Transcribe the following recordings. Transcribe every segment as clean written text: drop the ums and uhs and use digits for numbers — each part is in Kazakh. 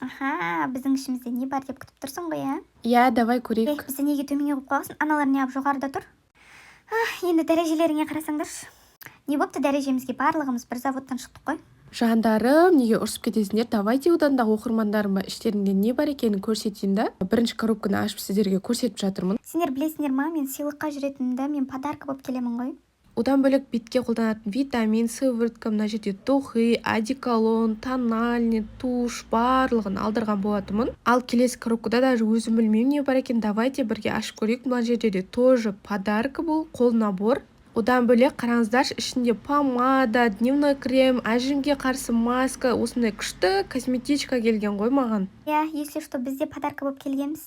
Аха, біздің ішімізде не бар деп күтіп тұрсың ғой, иә? Иә, давай Ей, көрейік. Бізді неге төменге қойып қойғансың? Аналар неғып жоғарыда тұр? Ах, енді дәрежелеріңе қарасаңдаршы. Не бопты дәрежемізге? Барлығымыз бір заводтан шықтық қой. Жандарым, неге ұрысып кетесіңдер? Давайте одан да оқырмандарыма іштерінде не бар екенін көрсетейін да. Бірінші коробканы ашып, сіздерге көрсетіп жатырмын. Сендер білесіңдер ма, мен сыйлыққа жүретінімді? Мен подарка болып келемін ғой. Одан бөлек бетке қолданатын витамин, сыворотка, мына жерде духи, одеколон, тональный, тушь, барлығын алдырған болатынмын. Ал келесі коробкада даже өзім білмеймін не бар екенін. Давайте бірге ашып көрейік. Мына жерде де тоже подарка, бұл қол набор. Одан бөлек, қараңыздаршы, ішінде помада, дневной крем, әжімге қарсы маска, осындай күшті косметичка келген ғой маған. Иә, если что, біз де подарка болып келгенбіз.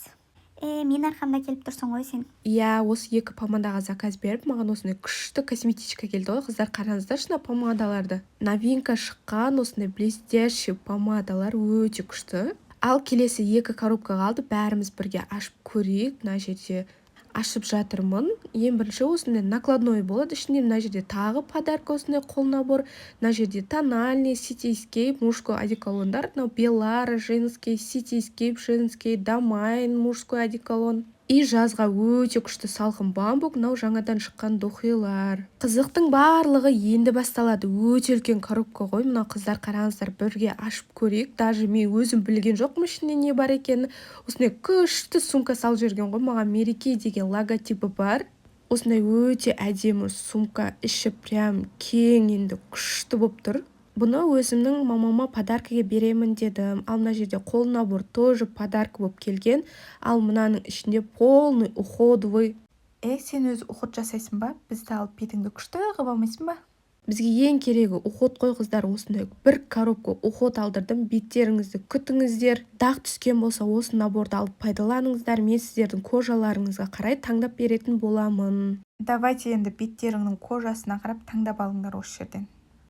Е, мен арқамда келіп тұрсың ғой сен. Иә, осы екі помадаға заказ беріп, маған осындай күшті косметичка келді ғой. Қыздар, қараңыздаршы мына помадаларды, новинка шыққан осындай блестящий помадалар, өте күшті. Ал келесі екі коробка қалды, бәріміз бірге ашып көрейік. Мына жерде ашып жатырмын. Ең бірінші осындай накладной болады ішінде. Мына жерде тағы подарка, осындай қол набор. Мына жерде тональный, City Escape мужской одеколондар, мынау Белара женский, City Escape женский, Домайн мужской одеколон и жазға өте күшті салқын бамбук, мынау жаңадан шыққан духилар. Қызықтың барлығы енді басталады. Өте үлкен коробка ғой мынау. Қыздар, қараңыздар, бірге ашып көрейік. Даже мен өзім білген жоқпын ішінде не бар екенін. Осындай күшті сумка салып жіберген ғой маған, Мереке деген логотипі бар. Осындай өте әдемі сумка, іші прям кең, енді күшті болып тұр. Бұны өзімнің мамама подаркаға беремін дедім. Ал мына жерде қол набор тоже подарка болып келген. Ал мынаның ішінде полный уходовый. Е, сен өзі уход жасайсың ба? Бізді алып, бетіңді күшті қылып алмайсың ба? Бізге ең керегі уход қой, қыздар. Осындай бір коробка уход алдырдым. Беттеріңізді күтіңіздер. Дақ түскен болса, осы наборды алып пайдаланыңыздар. Мен сіздердің кожаларыңызға қарай таңдап беретін боламын. Давайте енді беттеріңнің кожасына қарап таңдап алыңдар осы жерден.